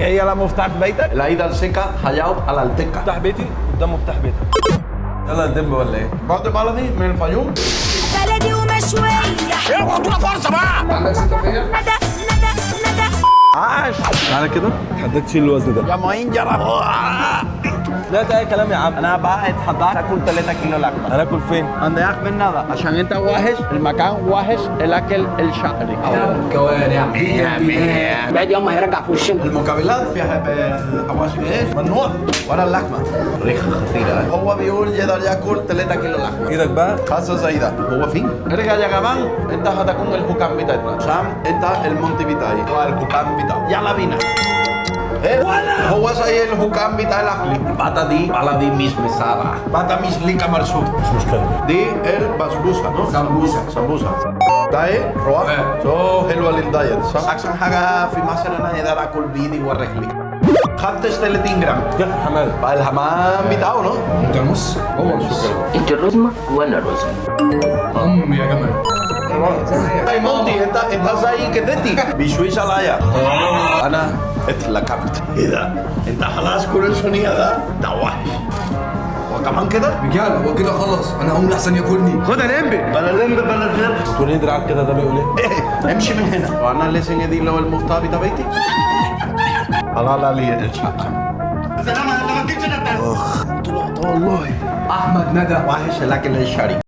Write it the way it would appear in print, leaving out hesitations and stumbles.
جاي على مفتاح بيتك. العيد السكة هجاوب على التكه. مفتاح بيتي قدام مفتاح بيتك. يلا ندب ولا ايه؟ بعد بلدي من الفيوم. بلدي ومشوية. عندك ستة فيا؟ ندى ندى ندى. عاش. تعالى كده، اتحداك تشيل الوزن ده. يا معين يا رب. لا ده اي كلام يا عم. انا بقى اتحداك اكل 3 كيلو لحمه. هناكل فين؟ عند احمد ندى عشان انت وحش، المكان وحش، الاكل الشعري. كوارع. بعد يوم هيرجع في وشنا. المقابلات فيها الحواشي ايش؟ ممنوع ولا اللحمة. ريحه خطيرة. هو بيقول يقدر ياكل 3 كيلو لحمه. ايدك بقى. خاصة زي ده. هو فين؟ ارجع يا جمال، انت هتكون الحكام بتاعتنا. سام انت المونتي بتاعي والحكام بتاعي. يلا بينا. إيه؟ هو زي الحكام بتاع الاهلي. باتا دي بلدي مش مسارة. باتا مش ليكا مرسوم. مش مشكلة. دي البسبوسه. سمبوسة. سمبوسة. ده رواق. so حلوة لل diet صح؟ احسن حاجة في مصر انا اقدر اكل بايدي ورجلي. 35 جرام. كيف الحمام؟ بقى الحمام بتاعه no؟ انت نص هو نص. انت الرزمه وانا الرزمه. ام يا جمال. هاي مونتي، انت زي كدتي بيشويش عليا. انا اتلكمت. ايه ده؟ انت خلاص كل الصينية ده؟ ده وحش. وكمان كده؟ رجال هو كده خلص، انا هقوم لحسن ياكلني. خد يا لمبي. بلا لمبي بلا لمبي. توريني دراعك كده، ده بيقول ايه؟ امشي من هنا. وانا لازم ادي له المفتاح بتاع بيتي. الله لا لي الشقة. اخ طلعت والله. احمد ندى. وحش الاكل الشري.